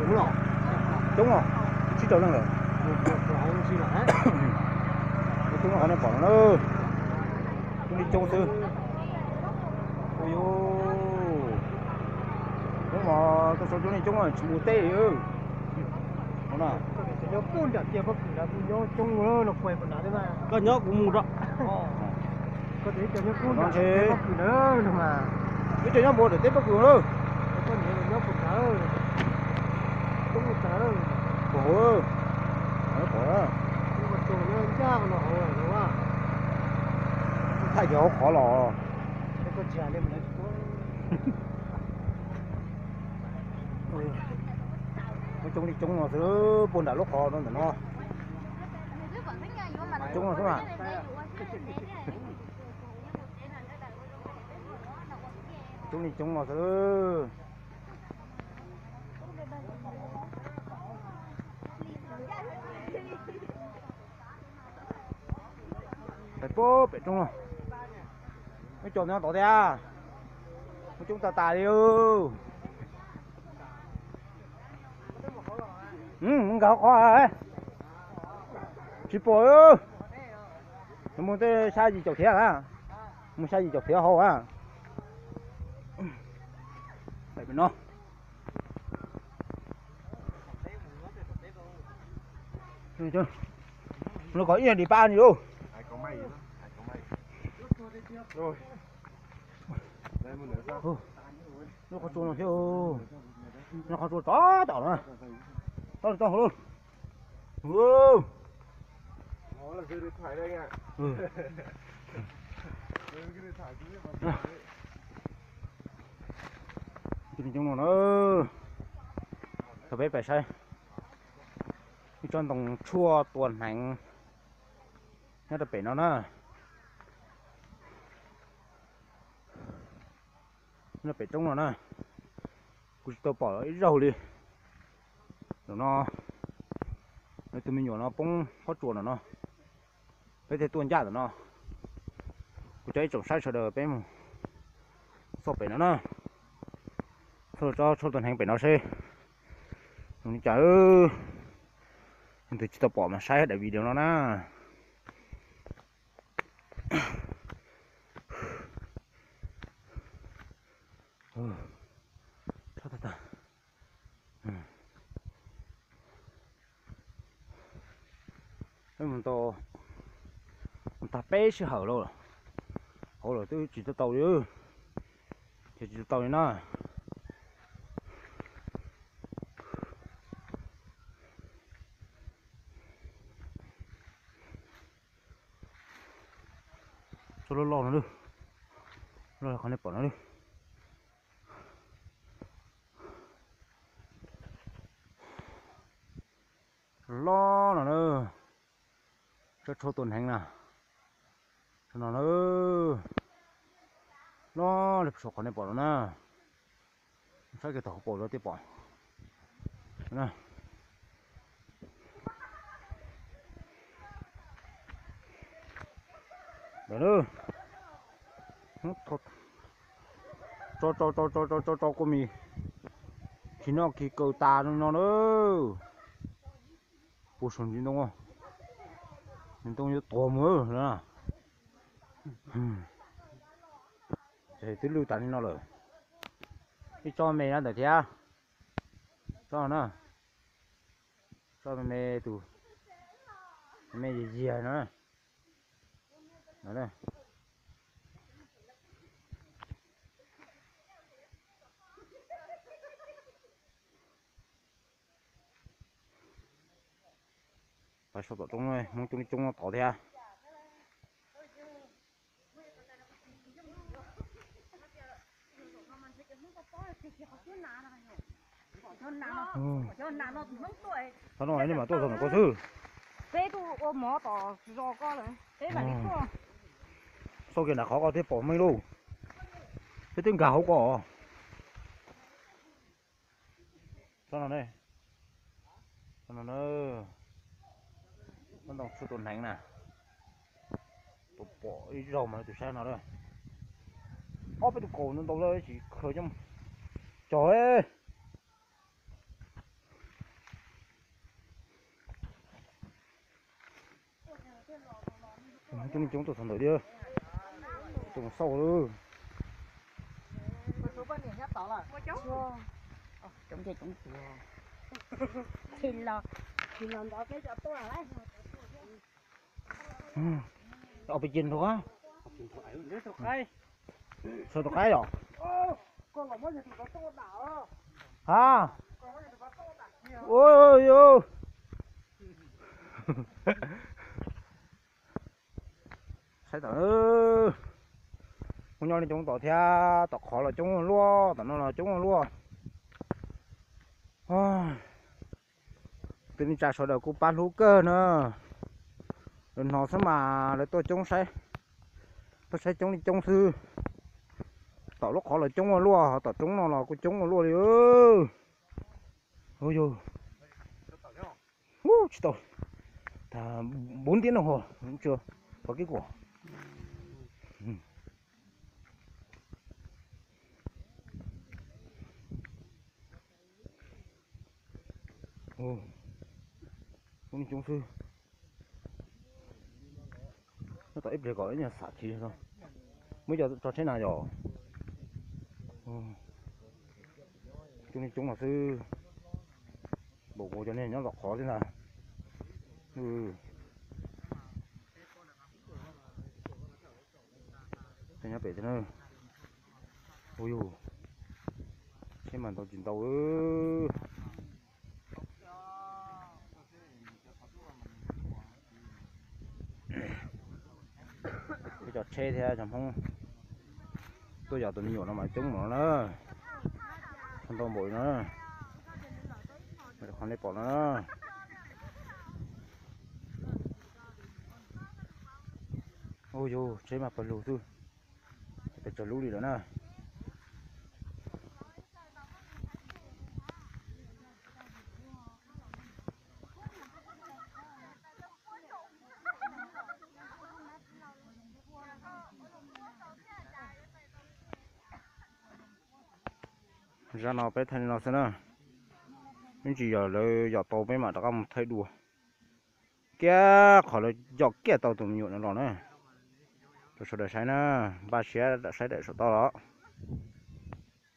Coob os, tsib rau leej lawm. Coob qhov nej pom no na, coob li coob xwb. Ua yuv, coob mas koj sau coob li coob tsis mus teb li. Koj nyob kuv mus rau. Ib co nyob npua ntawm teb pob kws na. Pom, pom, thaj ces hauv qhov los. Muaj coob li coob no xwb, puag nram lub qhov no ntawm no. Coob no xwb mas. Coob li coob no xwb. Pem, pem roob no, muaj coob no tod thiab, muaj coob tas tas li. Nkag qhov, tsis pom. Mus tej xya yim caum thiab a, mus xya yim caum thiab hauv a. No, no kom ib yam li pab ni lauj. Lub qhov tsua no thiab, lub qhov tsua tod tom no, tod tod hauv lauj. Coob no na, thaum peb pais saib ib tsob ntoo tshuaj tua hneev nyob rau pem no na. Nyob pem roob no na, kuv tsis tau pom ib zaug li. Ntawm no, nws tus me nyuam no poob qhov tsua ntawm no, peb thiaj tuaj ncaj ntawm no. Kuv coj ib tsoom saib sawv daws peb mus txog pem no na, txog tsob tshuaj tua hneev pem no seb zoo li cas. Leej twg tsis tau pom mas saib daim video no na. Peb mus tau, mus tag peb sij hawm lawm, hauv lawm twb tsis tau tau li, ces tsis tau tau li na. Tsob loj loj no, loj qhov nej pom no. Loj no na, tsob tshuaj tua hneev na, no na, loj li saum qhov nej pom no na. Saib kiag tom hauv paus rau thiaj pom. Tso tso tso tso tso tso tso kua mis, khi noj khi kaw tas no na. Puag saum ntsis ntoo, ntsis ntoo yuav tuag mus na. Ces twb lwj tas li no lawm. Ib tsob me no ntawm thiab, tsob na, tsob me me tus, me me yiag yiag no. Pais saum tom roob, Hmoob coob li coob no tod thiab. Thaum no nej mam tuaj txog ntawm ko xwb. Peb tuaj ua mov tom zos ko lawm, peb mam li tuaj. Xauj kiag nram qhov ko thiaj pom meej lauj. Peb twb nkag hauv ko. Tsob no ne, tsob no na, tsob ntoo tshuaj tua hneev na. Tus pom ib zaug mas tus saib no lawm. Ob peb tus kaus ntau ntau lawm tsis khaws coj cog. Coob coob tuaj txog ntawm thiab. Tuaj mus xauj lawm. Ob peb ceg nrog, sawv tus qaib yom? Ha, ua, saib tom, kuj nyob li coob tom thiab, tom qhov los coob luaj, tom no los coob luaj. Tus neej tsa sawv daws kuj pab hlub kawg na. Lawv hnov xwb mas lawv tuaj coob saib, tuaj saib coob li coob xwb. Tom lub qhov los coob ua luaj, tom roob no los kuj coob ua luaj li. Ua yog, tsis tau, bốn tiếng đồng hồ vẫn chưa có kết quả. Coob li coob xwb. Nyob tom ib pliag kom ib nyuag xam thiv, muab cov tso tsheb na yom. Coob li coob no xwb. Npaum nkaus cov niag nyob tom qhov thiab ntag. Nyob pem thiab na. Ua yug, tsheb mas ntau tsis ntau. Peb cov tsheb thiab cov Hmoob tuaj yos tus me nyuam no mas coob npaum no na. Tsheb ntau npaum no na. Qhov nej pom no na. Ua yug, tsheb mas pawg lug xwb. Pes tsawg lub li lawm na. Zaj no peb thaij li no xwb na. Ib ntsis yog lawv yos tau peb mam rov qab mus thaij dua kiag qhov lawv yos kiag tau tus me nyuam no los na, rau sawv daws saib na. Npaj siab saib daim saum toj los.